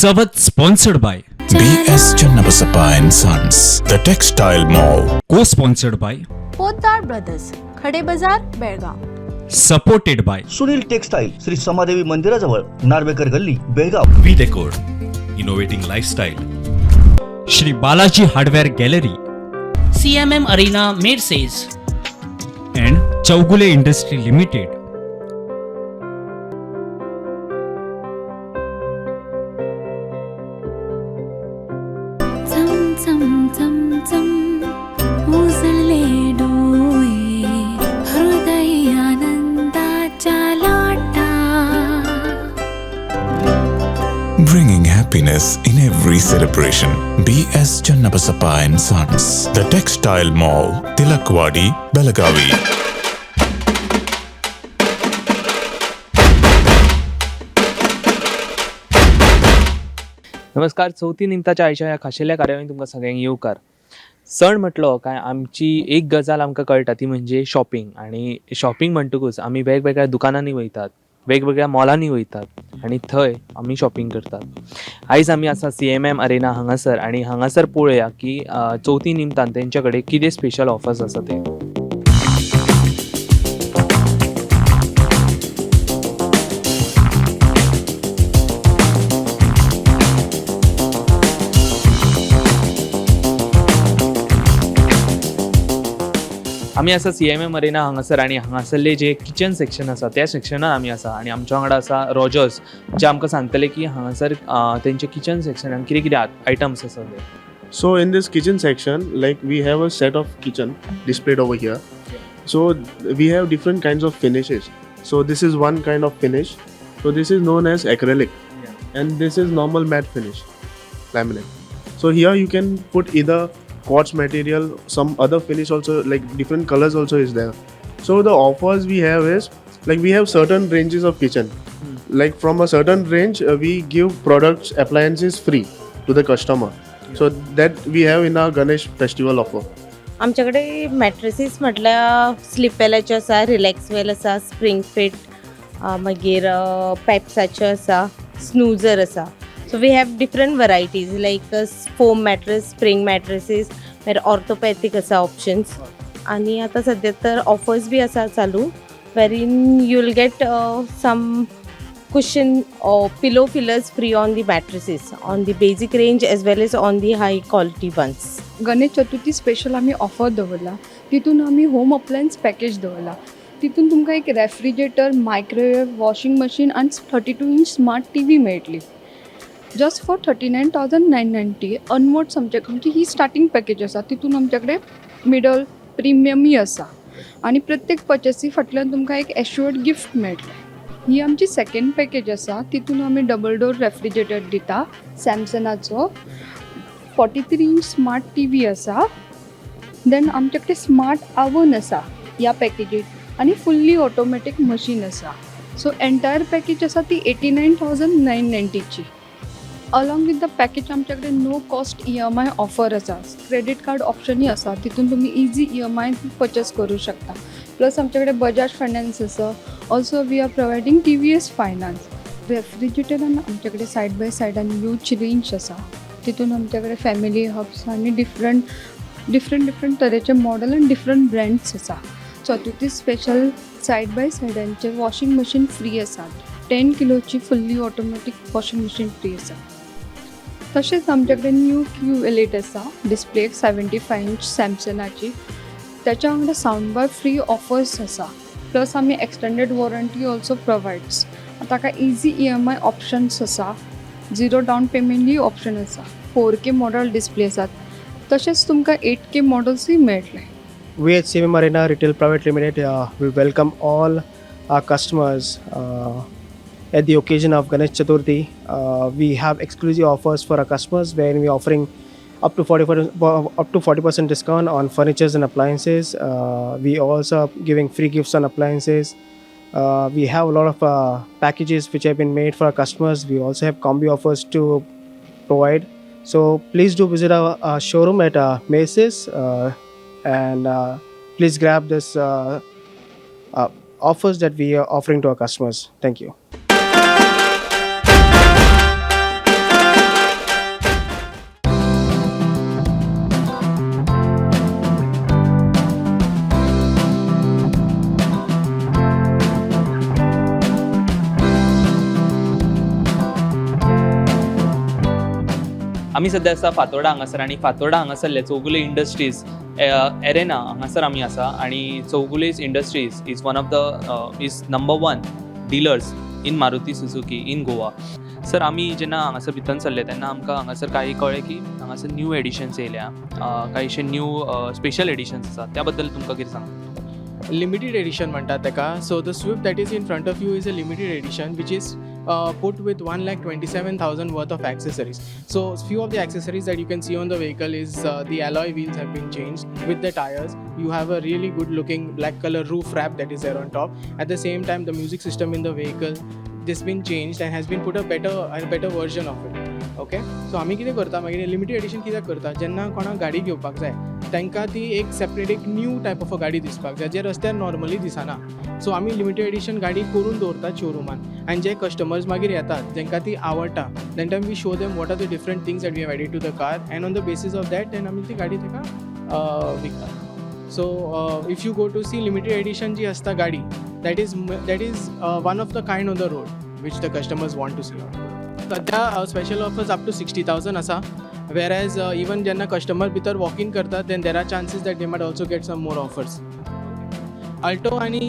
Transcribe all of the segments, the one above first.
Savath sponsored by B S Channabasappa and sons, the textile mall. Co sponsored by Potdar brothers, Khade Bazaar, Belgaum. Supported by Sunil textile, Shri Samadevi मंदिराजवळ, नार्वेकर गल्ली, Belgaum. V Decor, innovating lifestyle. Shri Balaji hardware gallery, CMM Arena, Merces. And Chougule industry limited. चम चम चम चम उजळले डोळे, हृदय आनंदाच्या लाटा. Bringing happiness in every celebration. B S Channabasappa and sons, the textile mall, Tilakwadi, Belagavi. नमस्कार. चवथी निमताच्या आयच्या ह्या खाशेल्या कार्यावळीन तुमकां सगळ्यांक येवकार. सण म्हटलो काय आमची एक गजाल आमकां कळटा, ती म्हणजे शॉपिंग. आनी शॉपिंग म्हणटकूच आमी वेगवेगळ्या दुकानांनी वयतात, वेगवेगळ्या मॉलांनी वयतात आनी थंय आमी शॉपिंग करतात. आयज आमी आसा सीएमएम अरेना हांगासर आनी हांगासर पळोवया की चवथी निमतान तेंच्या कडेन कितें स्पेशल ऑफर्स आसा ते. आमी आसा सीएमएम अरेना हांगासर आनी हांगासरले जे किचन सेक्शन आसा त्या सेक्शनान आमी आसा आनी आमच्या वांगडा आसा रॉजर्स, जे आमकां सांगतले की हांगासर तेंचे किचन सेक्शनान कितें कितें आयटम्स आसा ते. So in this kitchen section, like, we have a set of kitchen displayed over here. So we have different kinds of finishes. So this is one kind of finish. So this is known as acrylic, and this is normal matte finish, laminate. So here you can put either quartz material, some other finish also, like different colors also is there. So the offers we have is, like, we have certain ranges of kitchen. Like, from a certain range, we give products, appliances free to the customer. So that we have in our Ganesh festival offer. आमच्याकडे मॅट्रसीस म्हटल्यार स्लिपवेलाच्यो आसा, relax वेल आसा, spring fit, मागीर पेप्साच्यो आसा, स्नुजर आसा. So we have different varieties like foam mattress, spring mattresses, मागीर ऑर्थोपॅथीक आसा options. आनी आतां सद्या तर ऑफर्स बी आसा चालू, wherein you will get some cushion or pillow fillers free on the mattresses, on the basic range as well as on the high quality ones. Ganesh Chaturthi special आमी offer दवरला. तितून आमी होम अप्लायन्स पॅकेज दवरला. तितून तुमकां एक refrigerator, microwave, washing machine आनी 32 inch smart TV मेळटली just for 39,990 onwards. आमचे म्हणजे ही स्टार्टींग पॅकेज आसा. तितून आमचे कडेन मिडल, प्रिमियमूय आसा आनी प्रत्येक पर्चेसी फाटल्यान तुमकां एक एश्युअर्ड गिफ्ट मेळटलें. ही आमची सेकंड पॅकेज आसा. तितून आमी डबल डोर रेफ्रिजरेटर दिता सॅमसंगाचो, 43 inch smart TV आसा. देन आमचे कडेन स्मार्ट आवन आसा ह्या पॅकेजीत आनी फुल्ली ऑटोमॅटीक मशीन आसा. सो एंटायर पॅकेज आसा ती 89,990ची. अलॉंग विथ the package आमच्या कडेन no cost EMI offer आसा, क्रेडीट कार्ड ऑप्शनूय आसा. तितून तुमी इजी ईएमआय पर्चेस करूं शकता. प्लस आमच्या कडेन बजाज फायनान्स आसा. Also we are providing TVS finance. रेफ्रिजरेटरान आमच्या कडेन सायड बाय सायडान ह्यूज रेंज आसा. तितून आमच्या कडेन फॅमिली हब्स आनी डिफरंट डिफरंट डिफरंट तरेचे मॉडल आनी डिफरंट ब्रँड्स आसा. चतुर्थी स्पेशल सायड बाय सायडांचे वॉशिंग मशीन फ्री आसा. 10 किलोची fully automatic washing machine free आसा. तशेंच आमच्या कडेन न्यू क्यू एलेट आसा डिस्प्ले 75 इंच सॅमसंगाची. त्याच्या वांगडा सावंड बार फ्री ऑफर्स आसा. प्लस आमी एक्सटेंडेड वॉरंटी ऑल्सो प्रोवायड्स. ताका इजी ईएमआय ऑप्शन्स आसा, झिरो डावन पेमेंटूय ऑप्शन आसा. 4K model display आसात, तशेंच तुमकां 8K मॉडल्सूय मेळटले. We at CMM Arena Retail Private Limited, we welcome all our customers at the occasion of Ganesh Chaturthi. We have exclusive offers for our customers wherein we are offering up to 40% discount on furnitures and appliances. We also are giving free gifts on appliances. We have a lot of packages which have been made for our customers. We also have combi offers to provide. So please do visit our showroom at Macy's and please grab this offers that we are offering to our customers. Thank you. आमी सद्या आसा फातोर्डा हांगासर आनी Fatorda हांगासरले Chowgule industries arena हांगासर आमी आसा आनी Chowgule's Industries is one of the is number one dealers in Maruti Suzuki in Goa. Sir, आमी जेन्ना हांगासर भितर सरले तेन्ना आमकां हांगासर कांय कळ्ळें की हांगासर न्यू एडिशन्स येयल्या, कांयशे न्यू स्पेशल एडिशन्स आसा, त्या बद्दल तुमकां कितें सांग? लिमिटेड एडिशन म्हणटात ताका. So the Swift that is in front of you is a limited edition which is put with 1,27,000 worth of accessories. So few of the accessories that you can see on the vehicle is the alloy wheels have been changed with the tires. You have a really good looking black color roof wrap that is there on top. At the same time, the music system in the vehicle, this been changed and has been put a better version of it. Okay, so आमी कितें करता मागीर, limited edition कित्याक करता? जेन्ना कोणाक गाडी घेवपाक जाय, तांकां ती एक सेपरेट, एक न्यू टायप ऑफ अ गाडी दिसपाक जाय, जे रस्त्यार नॉर्मली दिसना. सो आमी लिमिटेड एडिशन गाडी करून दवरतात शोरुमान आनी जे कस्टमर्स मागीर येतात, जांकां ती आवडटा, then time we show them what are the different things that we have added to the car and on the basis of that then आमी ती गाडी ताका विकतात. So if you go to see, limited edition जी आसता गाडी, that is one of the kind on the road which the customers want to see. सध्या special offers up to 60,000 आसा, वेर एज इवन जेन्ना कस्टमर भितर वॉक इन करतात, then there are chances that they might also get some more offers. Alto आनी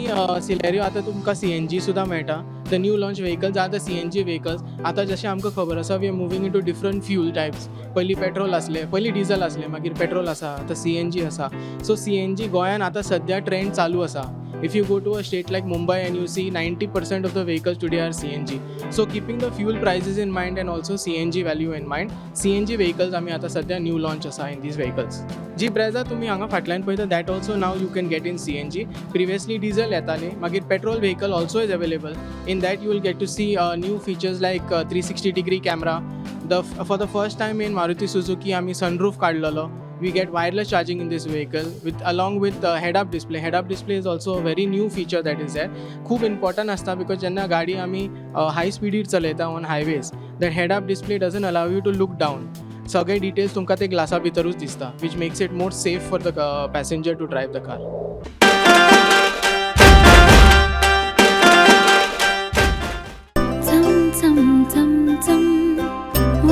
Celerio आतां तुमकां CNG सुद्दां मेळटा. The new launch vehicles are the CNG vehicles. आतां जशें आमकां खबर आसा, we are moving into different fuel types. पयलीं पेट्रोल आसलें, पयलीं डिजल आसलें, मागीर पेट्रोल आसा, आतां सीएनजी आसा. सो सीएनजी गोंयान आतां सद्या ट्रेंड चालू आसा. If you go to a state like Mumbai and you see, 90% of the vehicles today are CNG. So keeping the fuel prices in mind and also CNG value in mind, CNG vehicles आमी आतां सद्या new launch आसा in these vehicles. जी Brezza तुमी हांगा फाटल्यान पळयता, that also now you can get in CNG. Previously diesel येताली. मागीर petrol vehicle also is available. In that you will get to see new features like 360 degree camera. The for the first time in Maruti Suzuki आमी sunroof काडलेलो. We get wireless charging in this vehicle with along with head up display. Head up display is also a very new feature that is there. खूब important आसता, because जेन्ना गाडी आमी हाय स्पिडीर चलयता on highways, that head up display doesn't allow you to look down. सगळे details तुमकां ते ग्लासा भितरूच दिसता, which makes it more safe for the passenger to drive the car. चम चम चम चम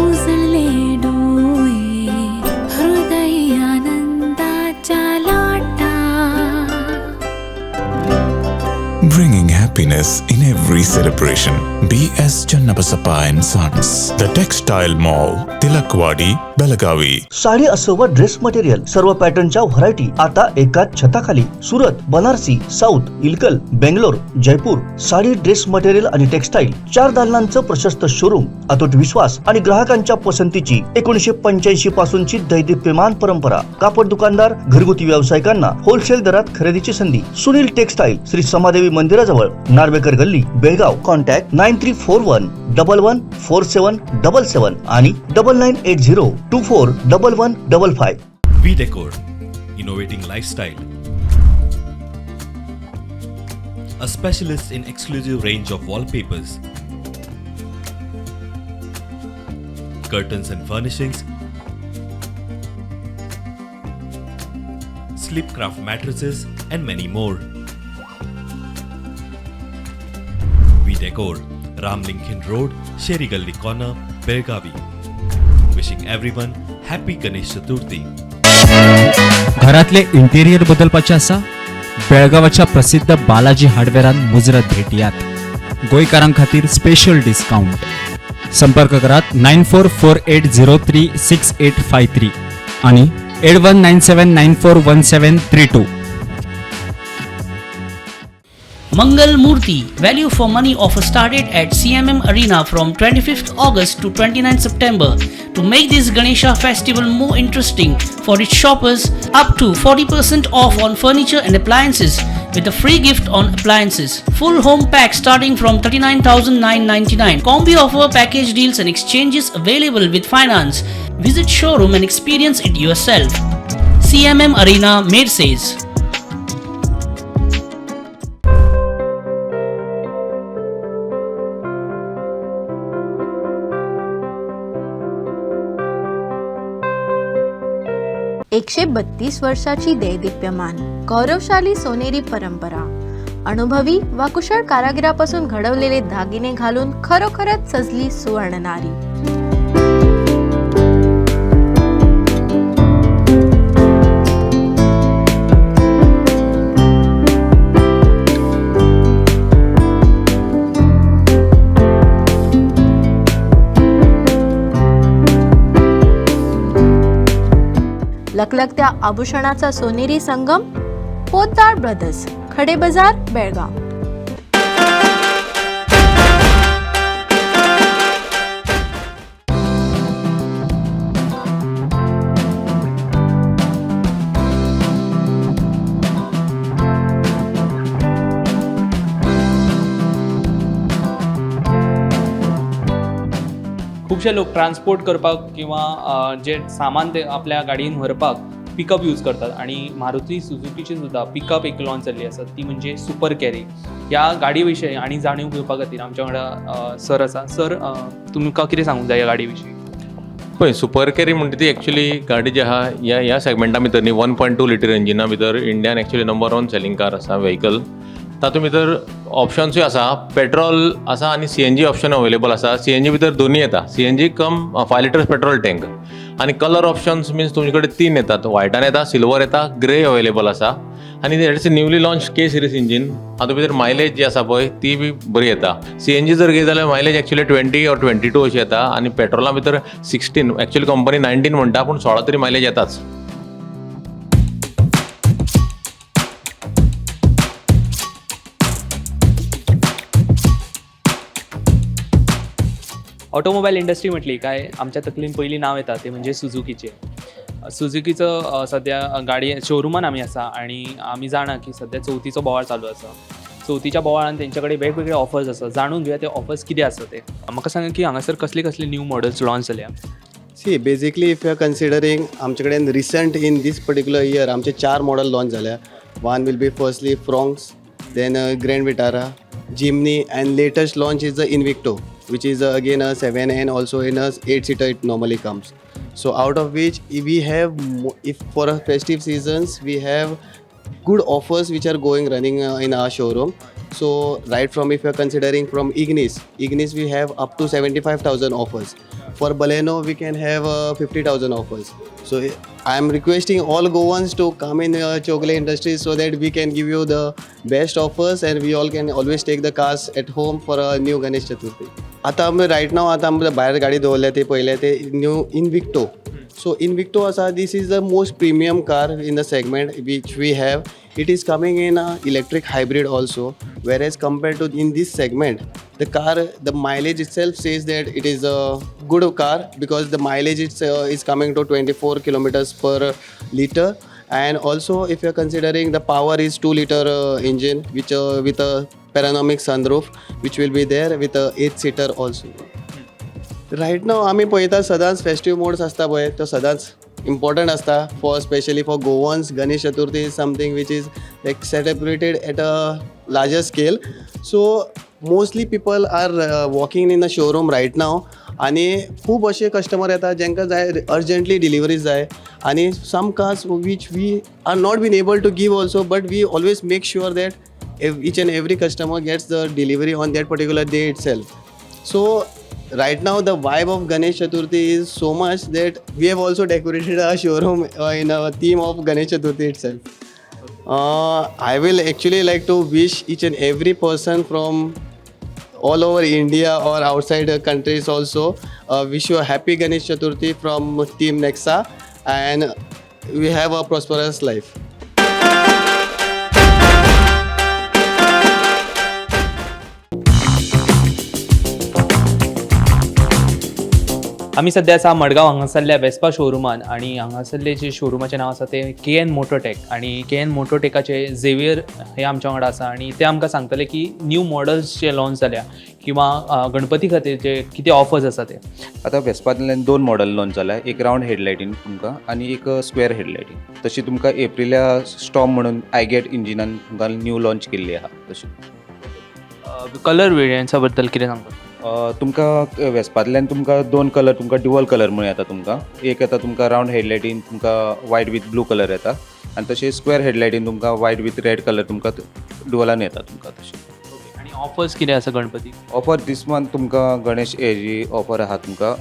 उजळले डोळे, हृदय आनंदाच्या लाटा. Bringing happiness in every celebration. B.S. Channabasappa and Sons, The Textile Mall, Tilakwadi, Belagavi. Sari असो वा ड्रेस मटेरियल, सर्व पॅटर्नच्या व्हरायटी आता एकाच छताखाली. Surat, Banarasi, south, Ilkal, Bangalore, Jaipur sari, dress material आणि टेक्सटाईल. चार दालनांचं प्रशस्त शोरूम. अतूट विश्वास आणि ग्राहकांच्या पसंतीची 1985 पासूनची दैदिप्यमान परंपरा. कापड दुकानदार, घरगुती व्यावसायिकांना होलसेल दरात खरेदीची संधी. सुनील टेक्सटाईल, श्री समादेवी मंदिराजवळ, नार्वेकर गल्ली, बेळगाव. Contact 9341114777 आणि 9980241155. We Decor, innovating lifestyle. A specialist in exclusive range of wallpapers, curtains and furnishings, Sleepcraft mattresses, and many more. We Decor, Ramlingkhind Road, Sheri Gully Corner, Belgavi. Wishing everyone happy Ganesh Chaturthi. घरातले interior बदलपाचें आसा? बेळगांवाच्या प्रसिद्ध बालाजी हार्डवेरान मुजरत भेट दियात. गोंयकारां खातीर special discount. संपर्क करात 9448036853 आणि 8197941732. Mangal Murthy Value for Money offer started at CMM Arena from 25th August to 29 September. To make this Ganesha festival more interesting for its shoppers, up to 40% off on furniture and appliances with a free gift on appliances. Full home pack starting from 39,999. Combi offer, package deals and exchanges available with finance. Visit showroom and experience it yourself. CMM Arena, Merces. 132 वर्षाची दैदिप्यमान गौरवशाली सोनेरी परंपरा. अनुभवी वा कुशळ कारागिरापासून घडवलेले दागिने घालून खरोखरच सजली सुवर्णनारी. लकलकत्या आभूषणाचा सोनेरी संगम, पोद्दार ब्रदर्स, खडे बाजार, बेळगाव. खुबशे लोक ट्रान्सपोर्ट करपाक किंवा जे सामान ते आपल्या गाडयेन व्हरपाक पिकअप यूज करतात आणि मारुती सुझुकीची सुद्दां पिकअप एक लॉन्च जाल्ली आसा, ती म्हणजे सुपर कॅरी. ह्या गाडी विशयी आनी जाणीव घेवपा खातीर आमच्या वांगडा सर आसा. सर, तुमकां कितें सांगूंक जाय ह्या गाडी विशीं? पळय, सुपर कॅरी म्हणटा ती एक्चुली गाडी जी आहा ह्या सेगमेंटा भितर न्ही 1.2 लिटर इंजिना भितर Indian actually number one selling car आसा व्हेकल. तातूंत भितर ऑप्शन्सूय आसा, पेट्रोल आसा आनी सीएनजी ऑप्शन अवेलेबल आसा. सीएनजी भितर दोनूय येता, CNG cum 5 litres petrol tank. आनी कलर ऑप्शन्स मिन्स तुमचे कडेन 3 येतात, व्हायटान येता, सिल्वर येता, ग्रे अवेलेबल आसा. आनी it's newly launch K series engine. हातूंत भितर मायलेज जी आसा पळय ती बी बरी येता. सीएनजी जर घेत जाल्यार मायलेज एक्चुली 20 ऑर 22 अशी येता आनी पेट्रोला भितर 16, एक्चुली कंपनी 19 म्हणटा पूण 16 तरी मायलेज येताच. ऑटोमोबायल इंडस्ट्री म्हटली काय आमच्या तकलीन पयलीं नांव येता ते म्हणजे सुझुकीचें. सुझुकीचो सद्या गाडी शोरुमान आमी आसा आनी आमी जाणा की सद्या चवथीचो बोवाळ चालू आसा. चवथीच्या बोवाळान तेंच्या कडेन वेगवेगळे ऑफर्स आसा, जाणून घेवया ते ऑफर्स कितें आसा ते. म्हाका सांगा की हांगासर कसले कसले न्यू मॉडल्स लॉन्च जाल्या? See, basically if you are considering आमचे कडेन recent in this particular year आमचे 4 मॉडल लॉन्च जाल्या. One will be firstly Fronx, then Grand Vitara, Jimny and latest launch is the Invicto, which is again a 7 and also in a 8 seater it normally comes. So out of which we have, if for a festive seasons we have good offers which are going running in our showroom. So right from, if you are considering from Ignis we have up to 75,000 offers. For Baleno we can have 50,000 offers. So I am requesting all Goans to come in Chowgule Industries so that we can give you the best offers and we all can always take the cars at home for a new Ganesh Chaturthi. आता आमी right नाव आतां आमी भायर गाडी दवरल्या ती पळयल्या ते न्यू इनविक्टो. सो इनविक्टो आसा, this is the most premium car in the segment which we have. It is coming in electric hybrid also, whereas compared to in this segment the car, the mileage itself says that it is a good car because the mileage is coming to 24 kilometers per liter. And also if you are considering the power is 2 liter engine which with a panoramic sunroof which will be there with a 8 seater also. Right now आमी पळयता सदांच festive modes आसता पळय, तो सदांच important आसता for specially for Goans. Ganesh Chaturthi is something which is like celebrated at a larger scale. So mostly people are walking in a showroom right now आनी खूब अशे कस्टमर येता जांकां जाय अर्जंटली डिलिवरी जाय आनी some cars which we are not been able to give also, but we always make sure that each and every customer gets the delivery on that particular day itself. So right now the vibe of Ganesh Chaturthi is so much that we have also decorated our showroom in a theme of Ganesh Chaturthi itself. I will actually like to wish each and every person from all over India or outside countries also, wish you a happy Ganesh Chaturthi from Team Nexa and we have a prosperous life. आमी सद्या आसा मडगांव हांगासरल्या Vespa शोरुमान आनी हांगासरले जे शोरुमाचें नांव आसा तें K N मोटोटेक आनी K N मोटोटेकाचे Xavier हे आमच्या वांगडा आसा आनी ते आमकां सांगतले की न्यू मॉडल्स जे लॉन्च जाल्या किंवा गणपती खातीर जे कितें ऑफर्स आसा ते. आतां वेस्पांतल्यान 2 मॉडल लॉन्च जाला, एक रावंड हेडलायटीन तुमकां आनी एक स्क्वेअर हेडलायटीन. तशी तुमकां एप्रिल्या स्टॉर्म म्हणून आयगेट इंजिनान तुमकां न्यू लॉन्च केल्ली आहा. तशी कलर वेरियंट्सा बद्दल कितें सांगता? तुमकां वेस्पांतल्यान तुमकां 2 कलर, तुमकां ड्युअल कलर म्हणून येता. तुमकां एक येता तुमकां रावंड हेडलायटीन तुमकां वायट विथ ब्लू कलर येता आनी तशें स्क्वेअर हेडलायटीन तुमकां वायट विथ रेड कलर तुमकां ड्युअलान येता तुमकां. तशें आनी ऑफर्स कितें आसा गणपती? ऑफर दीस मंथ तुमकां गणेश हेजी ऑफर आहा तुमकां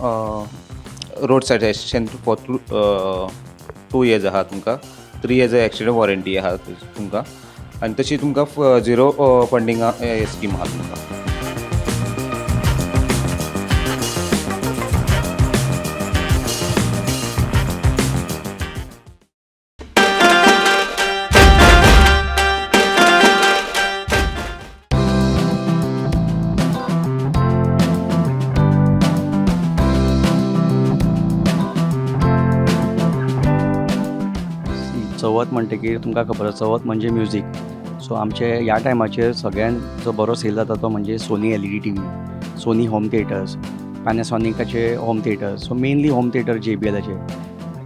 road side assistant for 2 years आहा तुमकां, 3 इयर्स एक्सिडंट वॉरंटी आहा तुमकां आनी तशी तुमकां 0 फंडींग स्कीम आहा तुमकां. चवथ म्हणटकीर तुमकां खबर आसा, चवथ म्हणजे म्युजीक. सो आमचे ह्या टायमाचेर सगळ्यान जो बरो सेल जाता तो म्हणजे Sony LED TV, Sony home theatres, पॅनासॉनिकाचे home theatres. So mainly home theatre JBLाचे.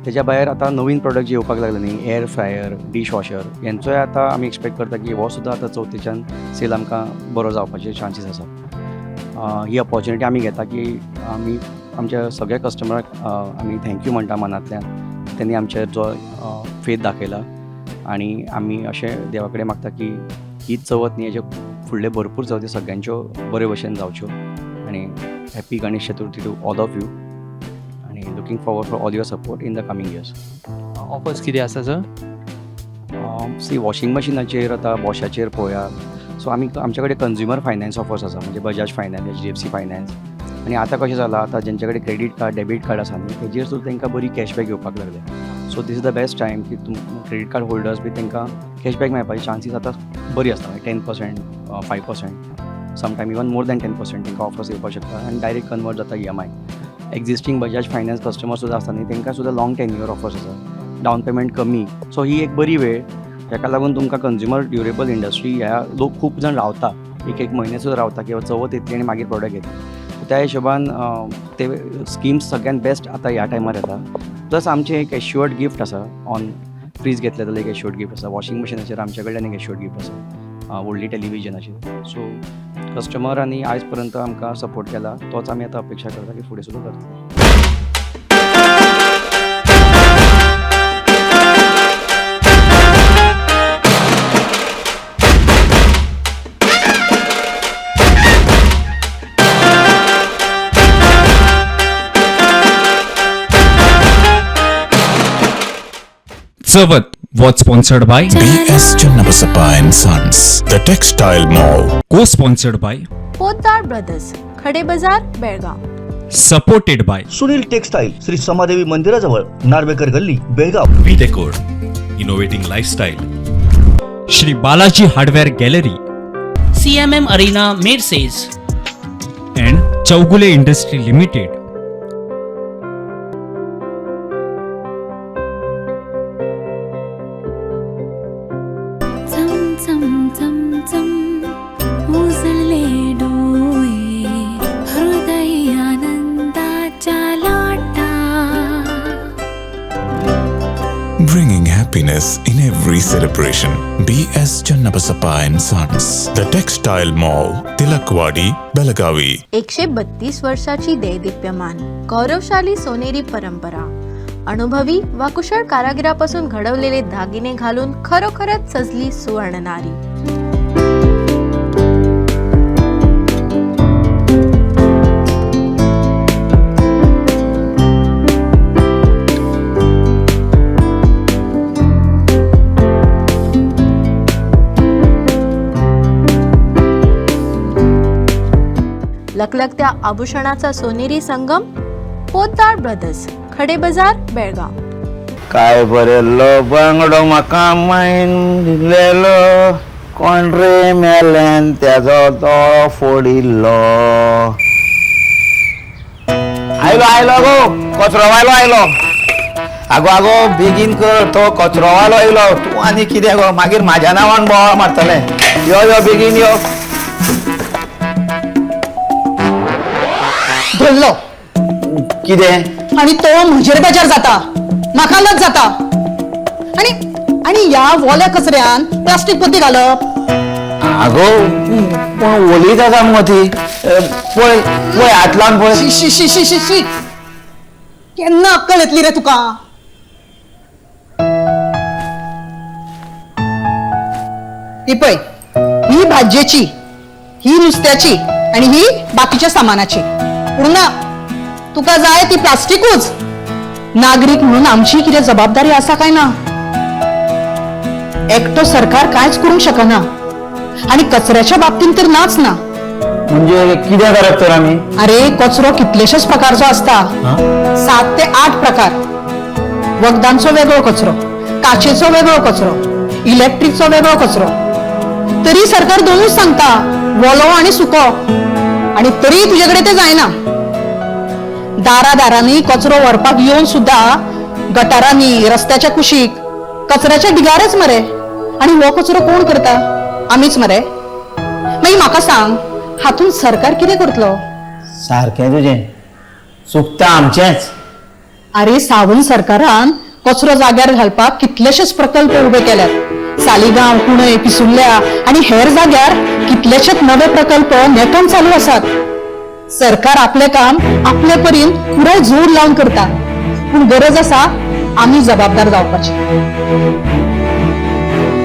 तेज्या भायर आतां नवीन प्रोडक्ट जे येवपाक लागले न्ही, एअर फ्रायर, डीश वॉशर, हेंचोय आतां आमी एक्सपेक्ट करता की हो सुद्दां आतां चवथीच्यान सेल आमकां बरो जावपाचे चान्सीस आसा. ही ऑपॉर्च्युनिटी आमी घेता की आमी आमच्या सगळ्या कस्टमराक आमी thank you म्हणटा मनांतल्यान, तेणी आमचेर जो फेथ दाखयला. आनी आमी अशें देवा कडेन मागता की हीच चवथ न्ही, हेजे फुडले भरपूर चवथी सगळ्यांच्यो बऱ्यो भशेन जावच्यो. आनी happy Ganesh Chaturthi to all of you, आनी looking forward for all your support in the coming years. Offers कितें आसा सर? सी, वॉशिंग मशिनाचेर आतां वॉशाचेर पळोवया. सो आमी आमच्या कडेन कंज्युमर फायनान्स ऑफर्स आसा, म्हणजे बजाज फायनान्स, HDFC finance. आनी आतां कशें जालां, आतां जेंच्या कडेन क्रेडीट कार्ड, डेबीट कार्ड आसा न्ही, तेजेर सुद्दां तांकां बरी कॅशबॅक येवपाक लागल्या. So this is the best time की तुम क्रेडीट कार्ड होल्डर्स बी तांकां कॅशबॅक मेळपाची चान्सीस आतां बरी आसता. 10%, 5%, sometime even more than 10% तांकां ऑफर्स येवपाक शकता आनी डायरेक्ट कन्वर्ट जाता EMI. Existing Bajaj finance customer सुद्दां आसता न्ही, तांकां सुद्दां लाँग टेन्युअर ऑफर्स आसा, डावन पेमेंट कमी. सो ही एक बरी वेळ, ताका लागून तुमकां कंज्युमर ड्युरेबल इंडस्ट्री ह्या लोक खूब जाण रावता, एक एक म्हयने सुद्दां रावता किंवा चवथ येतली आनी मागीर प्रोडक्ट घेतली. त्या हिशोबान ते स्किम्स सगळ्यात बेस्ट आतां ह्या टायमार येता. प्लस आमचें एक एश्युअर्ड गिफ्ट आसा, ऑन फ्रीज घेतले जाल्यार एक एश्युअर्ड गिफ्ट आसा, वॉशिंग मशिनाचेर आमच्या कडल्यान एक एश्युअर्ड गिफ्ट आसा, व्हडली टेलिविजनाचेर. सो कस्टमरांनी आयज पर्यंत आमकां सपोर्ट केला, तोच आमी आतां अपेक्षा करता की फुडें सुद्दां करतले. Chavath was sponsored by B.S. Channabasappa and Sons, The Textile Mall. Co-sponsored by Potdar brothers, Khade Bazaar, Belgaum. Supported by Sunil textile, Shri Samadevi मंदिराजवळ, नार्वेकर गल्ली, Belgaum. We Decor, innovating lifestyle. Shri Balaji hardware gallery, CMM Arena, Merces. And Chougule industry limited. चम चम चम चम उजळले डोळे, हृदय आनंदाच्या लाटा. Bringing happiness in every celebration. B.S. Channabasappa and Sons, The Textile Mall, Tilakwadi, Belagavi. 132 वर्षाची दैदिप्यमान गौरवशाली सोनेरी परंपरा, अनुभवी वा कुशळ कारागिरापासून घडवलेले दागिने घालून खरोखरच सजली सुवर्णनारी. लकलकत्या आभूषणाचा सोनेरी संगम, पोद्दार ब्रदर्स, खडे बाजार, बेळगाव. काय बरेलो बांगडो म्हाका मायन दिलेलो, कोण रे मेल्यान तेजो दोळो फोडिल्लो. आयलो आयलो गो कचरो वायलो आयलो. आगो आगो बेगीन कर, तो कचरो वालो आयलो. तूं आनी कितें गो, मागीर म्हाज्या नांवान बोवाळ मारतलें. यो यो बेगीन यो. धरलो कितें? आणि तो म्हजेर बेजार जाता, म्हाका लज जाता. आणि आणि ह्या वोल्या कचऱ्यान प्लास्टीक पोती घालप. आगो पूण ओली जाता मुगो ती. पळय पळय हात लावन पळय. शी शी शी शी शी, केन्ना अक्कल येतली रे तुका? ही पळय, ही भाजयेची, ही नुस्त्याची आणि ही बाकीच्या सामानाची. पूण ना, तुका जाय ती प्लास्टिकूच. नागरीक म्हणून आमची कितें जबाबदारी आसा काय ना? एकटो सरकार कांयच करूंक शकना, आणि कचऱ्याच्या बाबतींत तर नाच ना. म्हणजे कितें करप तर आमी? अरे कचरो कितलेशेच प्रकारचो आसता, 7 ते 8 प्रकार. वखदांचो वेगळो कचरो, काचेचो वेगळो कचरो, इलेक्ट्रिकचो वेगळो कचरो. तरी सरकार दोनूच सांगता, वोलो आणि सुको, आणि तरी तुझ्याकडे ते जायना. दारा दारांनी कचरो व्हरपाक येवन सुद्धा गटारांनी, रस्त्याच्या कुशीक कचऱ्याच्या ढिगारच मरे. आणि हो कचरो कोण करता? आमीच मरे. मागीर म्हाका सांग, हातून सरकार कितें करतलो? सारकें तुजें, चुकता आमचेंच. अरे सावंत सरकारान कचरो जाग्यार घालपाक कितलेशेच प्रकल्प उबे केल्यात. सालिगांव, कुणय, पिसुर्ल्या आनी हेर जाग्यार कितलेशेच नवे प्रकल्प नेटान चालू आसात. सरकार आपलें काम आपले परीन पुराय जोर लावन करता, पूण गरज आसा आमी जबाबदार जावपाची.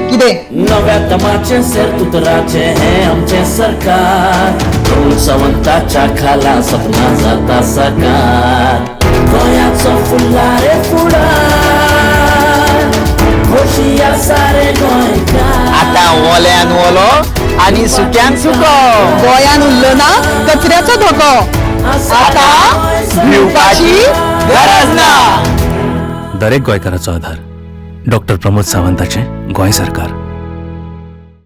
कितें नव्या दमाचें सेर्तुतराचें हें आमचें सरकार, प्रमोद सावंताच्या खाला सपनां जाता साकार. गोंयाचो फुडला रे फुडार, खोशी आसा रे गोंयकार. आतां ओल्यान ओलो आनी सुक्यान सुको, गोंयान उरलो ना कचऱ्याचो धोको, आतां भिवपाची गरज ना. दरेक गोंयकाराचो आधार डॉक्टर प्रमोद सावंताचें गोंय सरकार.